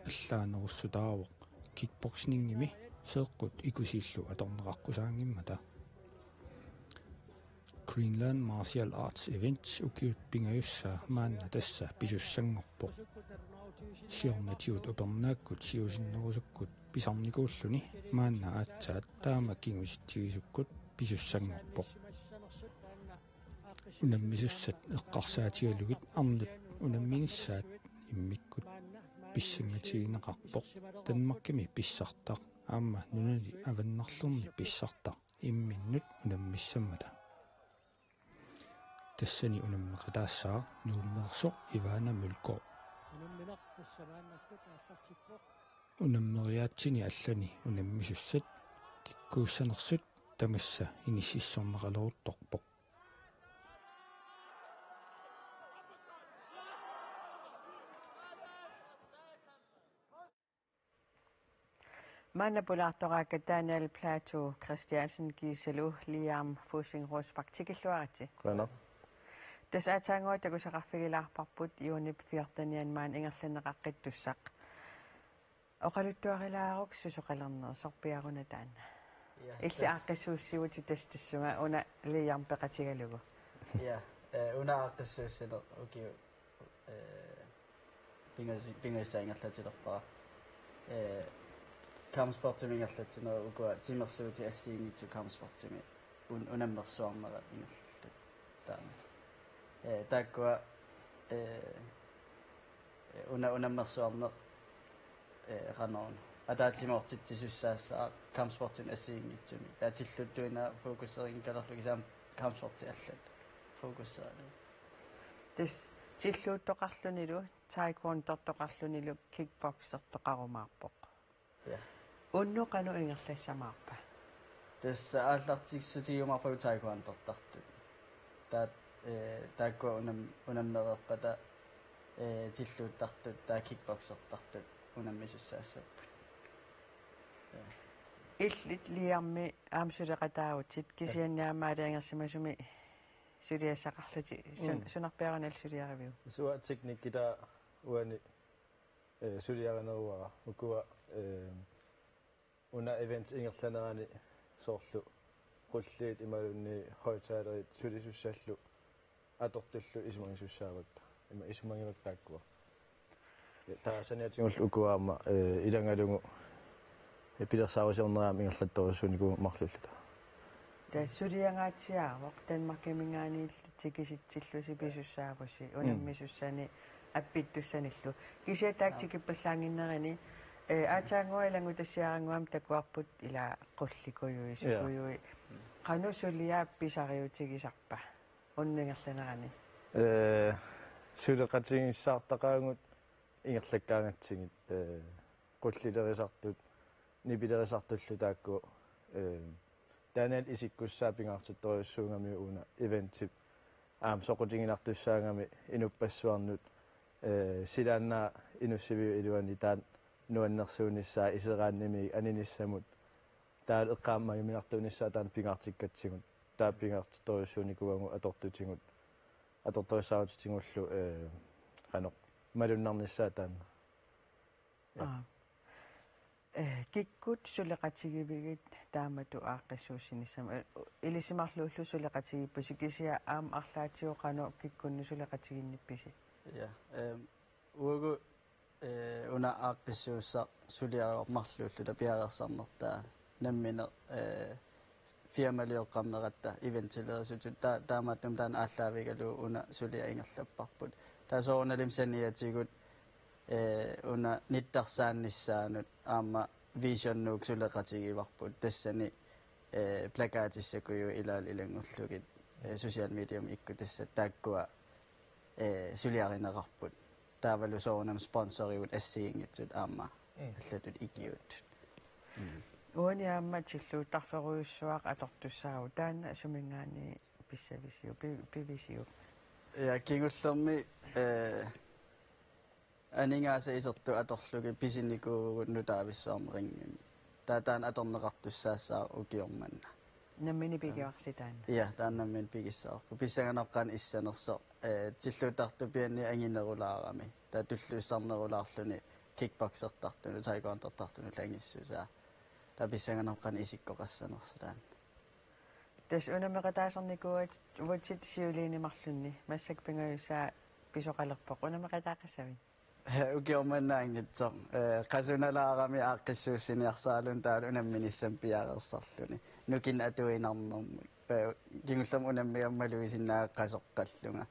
allaanerussutaavoq kickboxingimi seeqqut ikusillu atorneqaqqusaanngimmata. Greenland Martial Arts Events ukiut pingajussaa maanna tassa pisussanngorpoq. Siornatigut upernaakkut siusinnerusukkut pisarnikuulluni maanna aatsaat taama kingusitsigisukkut pisussanngorpoq. Unammisussat eqqarsaatigalugit arnat unamminissaat immikkut pissangatigineqarpoq. Danmarkimi pissartaq aamma nunani avannarlerni pissartaq imminnut unammissammata. Tassani unammeqataassaaq nuummeersoq Ivana Mølgaard. Unammeriaatsini allani unammisussat kikkuussanersut tamassa inississorneqaleruttorpoq. Maanna pulaartoraakka Daniel Platou Christiansen kiisalu Liam Fussing Rosbach, tikilluaritsi. Qujanaq. Tassa aatsaannguaq takusaqarfigilaarparput juunip fjortenianni maanna ingerlanneqaqqittussaq. Oqaluttuarilaaruk susoqalernersoq, piaruna taanna. Ja, illit tassa aaqqissuussivutit tassa tassunga una Liam peqatigalugu. Ja, eh, una aaqqissuussineq ukiut, eh, pingas-, pingajussaa ingerlatilerpara. Eh, kampsportimi ingerlatsinerit ukua timersuutit assigiinngitsut kampsportimi un-, unammersuarnerat ingerlallutik. Taama. Eh, taakkua, eh, una-, unammersuarneq, eh, qanoruna. Ataatsimoortitsisussaassaaq kampsportimi assigiinngitsumi. Taava tilluuttuina fokuserinngikkaluarlugu kisianni kampsporti allat fokuseralugu. Tassa tilluuttoqarlunilu, taekwondortoqarlunilu, kickboxertoqarumaarpoq. Ja. Unnuk qanoq ingerlassamaarpa? Tassa aallartissutigiumaarpagut taekwondortartut. Taat-, eh, taakkua unam-, unammereerpata, eh, tilluuttartut, taava kickboxertartut unammisussaassapput. Ja. Illit Liammi aamma suleqataavutit, kisianni aamma aalajangersimasumi suliassaqarlutit, sun-, mm, sunarpiarunallu suliariviuk? Suaat teknikki taava uani eh, suliarineruara. Ukua, eh, una event ingerlanerani soorlu qulliit imaluunniit højttalerit sulisussallu atortullu isumagisussaavat. Ima isumagivakka taakkua. Eh, taava saniatigullu ukua aamma, eh, ilagalugu, eh, pilersaarusiorneq aamma ingerlattorujussuunikuuvoq marluulluta. Tassa suliangaatsiaavoq, Danmarkiminngaanniilli tikisitsillusi pisussaavusi, mm, unammisussani appittussanillu. Kisianni taakku, aap, tikippallaannginnerini, eh, aatsaannguaq ilanngutassiarannguamik takuarput ila qullikujuit, ja, sukkujuit. Qanoq suliaq pisariutigisarpa unnuk ingerlanerani? Eh, suleqatigissaartaqaagut ingerlakkaangatsigit, eh, qullilerisartut, nipilerisartullu taakku, eh, taanna isikkussaa pingaartittorujussuugamiuk una eventip aamma soqutiginartussaagami inuppassuarnut, eh, silaannaa inussiviup iluani taanna nuannersuunissaa iseraannimiik aninissamut taava eqqaamajuminartuunissaa taanna pingaartikkatsigu. Taava pingaartittorujussuunikuuagut atortutigut, atortorissaarutitigullu, eh, qanoq malunnarnissaa taanna. Ja. Aap. Eh, kikkut suleqatigivigit taamatut aaqqissuussinissamut? Eh, ilisimarluullugu suleqatigiippusi, kisianni aamma arlaatigut qanoq kikkunnut suleqatiginnippisi? Ja, ehm, uagut, eh, una aaqqissuussaq suliaq marluulluta piareersarnertaa nammineq, eh, firmalioqqammeratta eventilerisutut ta-, taamaattumik taanna aallaavigalugu una suliaq ingerlapparput. Taava soorunalimi saniatigut, eh, una nittarsaannissaanut aamma Vision Nuuk suleqatigivarput, tassani, eh, plakatissakkut ilaalu ilanngullugit, eh, social mediami ikkutassat taakkua, eh, suliarineqarput. Taavalu soorunami sponsorigut assigiinngitsut aamma Mm. allatut ikiuuttut. Mm. Uani aamma tilluuttarferujussuaq atortussaavoq, taanna suminngaanniit pissavisiuk, pi-, pivisiuk? Ja, kingullermi, eh, aningaasat isertut atorlugit pisinikuuvugut nutaavissuarmi ringimi. Taava taanna atorneqartussaassaaq ukioq manna. Nammineq pigivarsi taanna? Ja, taanna nammineq pigissavarput. Pissanganaqaaq issanersoq, eh, tilluuttartupianni anginerulaarami. Taava tulluussarnerulaarluni kickboxertartunut, taekwondotartunut angissusaa. Taava pissanganaqaaq isikkoqassanersoq taanna. Tassa unammeqataasarnikuuvutit siuliini marlunni, massakkut pingajussaa pisoqalerpoq. Unammeqataaqassavit? Ukioq manna anngitsoq. Eh, qasunalaarami aaqqissuussiniarsaralunga taavalu unamminissamut piareersarluni. Nukinnik atuinarnermut. Eh, kingullermik unammigamma malugisinnaagakku qasoqqallunga.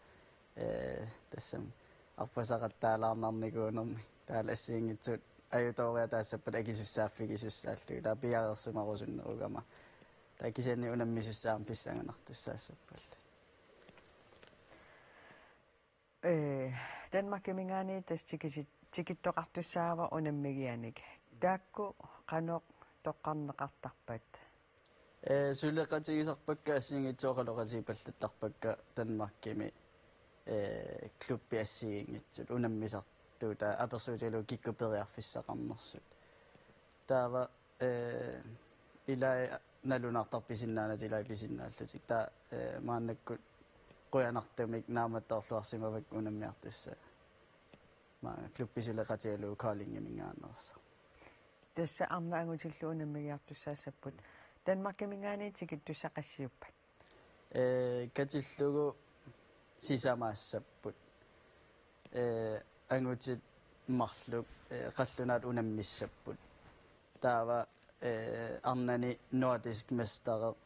Eh, tassami arpasaqattaalaarnarnikuunermi. Taavalu assigiinngitsut ajutooriataassappata akisussaaffigisussaallugit. Taava piareersimarusunnerugama. Taava kisianni unammisussaammat pissanganartussaassappallu. Eh, Danmarkiminngaanniit tassa tikisi-, tikittoqartussaavoq unammigiannik. Taakku qanoq toqqarneqartarpat? Eh, suleqatigisarpakka assigiinngitsut oqaloqatigipallattarpakka Danmarkimi, eh, klubbit assigiinngitsut unammisartut, taava apersuutigalugu kikkut periarfissaqarnersut. Taava, eh, ilai nalunaartarput pisinnaanatik ilai pisinnaallutik. Taava, eh, maannakkut qujanartumik naammattoorluarsimavakka unammiartussat. Maanga klubbisuleqatigalugu Koldingiminngaanneersoq. Tassa arnat angutillu unammigiartussaassapput. Danmarkiminngaanniit tikittussat qassiuppat? Eh, katillugu sisamaassapput. Eh, angutit marluk, eh, qallunaatut unammissapput. Taava, eh, arnani nordisk mestereq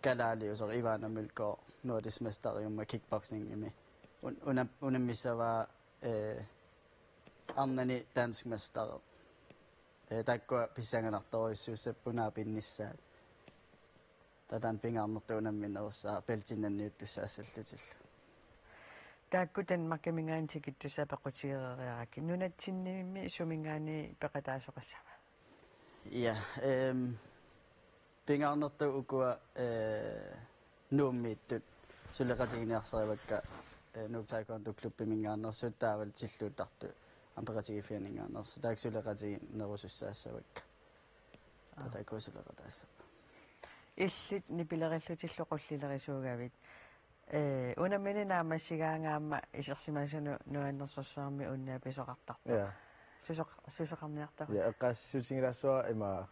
kalaaliusoq Ivana Mølgaard nordisk mesteriummat kickboxingimi. Un-, una-, unammissavaa, eh, arnani dansk mestereq. Eh, taakkua pissanganartorujussuussapput naapinnissaat. Taava taanna pingaarnertut unamminerussaaq beltinnanniuttussaassallutillu. Taakku Danmarkiminngaanniit tikittussat pequtigereeriarakkit. Nunatsinnimi suminngaanniit peqataasoqassava? Ja, ehm, pingaarnertut ukua, eh, Nuummiittut suleqatiginiarsarivakka, eh, Nuuk Taekwondo Klubbiminngaanneersut taavalu tilluuttartut aamma peqatigiiffianninngaanneersut. Taakku suleqatiginerusussaassavakka. Aa. Taava taakkua suleqataassapput. Illit nipilerillutillu qullilerisuugavit. Eh, unammineq naammassigaangaammat isersimasunut nuannersorsuarmik unnia pisoqartartoq. Ja. Susoq-, susoqarniartoq. Ja, eqqaasitsissutigilaassuara ima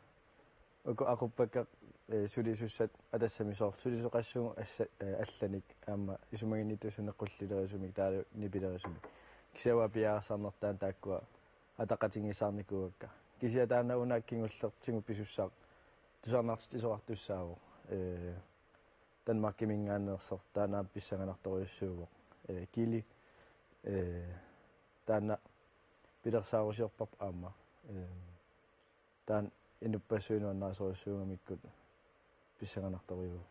uku aquppakka, eh, sulisussat atassami soorlu sulisoqassuugut assa-, eh, allanik aamma isumaginnittuusunik qullilerisumik taavalu nipilerisumik. Kisianni uanga piareersarnertaa taakkua ataqatigiissaarnikuuakka. Kisianni taanna una kingullertigut pisussaq tusarnaartitsisoqartussaavoq. Eh, Danmarkiminngaanneersoq taanna aamma pissanganartorujussuuvoq. Eh, Gilly, eh, taanna pilersaarusiorparput aamma. Eh, taanna inuppassuit nuannarisorujussuugamikkit pissanganartorujuuvoq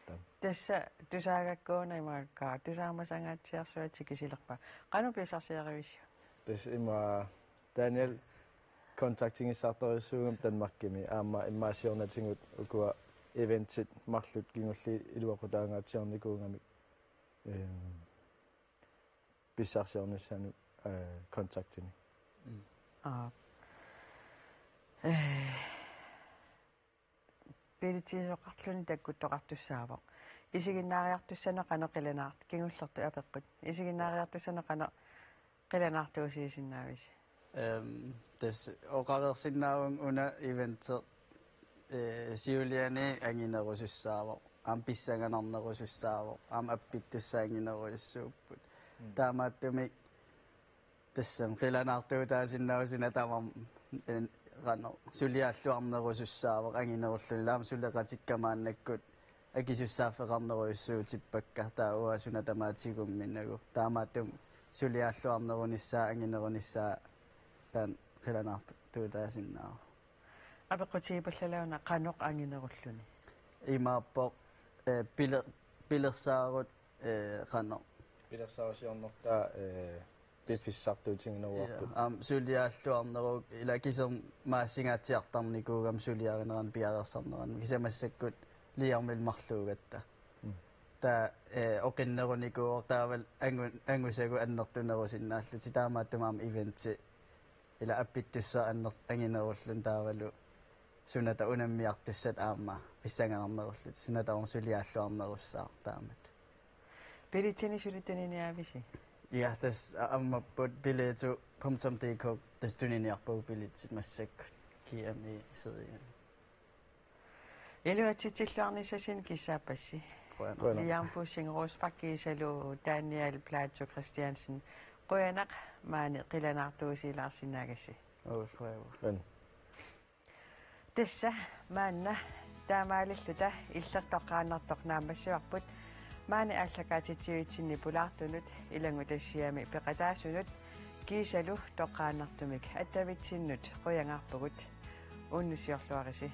taanna. Tassa tusaagakku una imaakka tusaamasangaatsiarsuaq tikisilerpara. Qanoq pissarsiarivisiuk? Tassa ima Daniel kontaktigissaartorujussuugami Danmarkimi aamma immaqa siornatigut ukua eventit marluk kingulliit iluaqutaangaatsiarnikuugamik, ehm, pissarsiornissaanut, eh, kontaktini. Mm. Aap. Eh, Bilitiisoqarluni takkuttoqartussaavoq. Isiginnaariartussanut qanoq qilanaart-, kingullertut apeqqut. Isiginnaariartussanut qanoq qilanaartuusiisinnaavisi? Ehm, tassa oqareersinnaavunga una eventi, eh, siuliani anginerusussaavoq, aamma pissanganarnerusussaavoq, aamma appittussat anginerujussuupput. Mm. Taamaattumik tassami qilanaartuutaasinnaavoq suna tamarmi, eh, qanoq suliaalluarnerusussaavoq anginerulluni, aamma suleqatikka maannakkut akisussaaffeqarnerujussuutippakka, taava uanga suna tamaat tigumminagu. Taamaattumik suliaalluarnerunissaa anginerunissaa taanna qilanaartuutaasinnaavoq. Apeqqutigipallaarluni qanoq anginerulluni? Imaappoq, eh, pile-, pilersaarut, eh, qanoq. Pilersaarusiornertaa, eh, piffissartuutigineruarput. Ja, aamma suliaalluarneruvoq, ila kisermaassingaatsiartarnikuugama suliarinerani piareersarnerani. Kisianni massakkut Liamil marluugatta. Mm. Taava, eh, oqinnerunikuuvoq taavalu angu-, angusagut annertunerusinnaallutik, taamaattumik aamma eventi ila appittussat anner-, anginerulluni taavalu suna taava unammiartussat aamma pissanganarnerullutik, suna taava suliaalluarnerussaaq taamatut. Billetsinik suli tuniniaavisi? Ja, tassa a-, ammapput billettu punktum D K, tassa tuniniarpagut billetsit massakkut G M E-sidiani. Iluatsitsilluarnissasinnut kissaappassi. Qujanaq. Qujanaq. Liam Fussing Rosbach kiisalu Daniel Plato Christiansen. Qujanaq maani qilanaartuusilaarsinnaagassi. Uu, qujanaq. Qujanaq. Tassa maanna taamaalilluta Illit toqqaannartoq naammassivarput. Maani aallakaatitsivitsinni pulaartunut ilanngutassiami peqataasunut kiisalu toqqaannartumik attavitsinnut qujanarpugut. Unnussiorluarisi.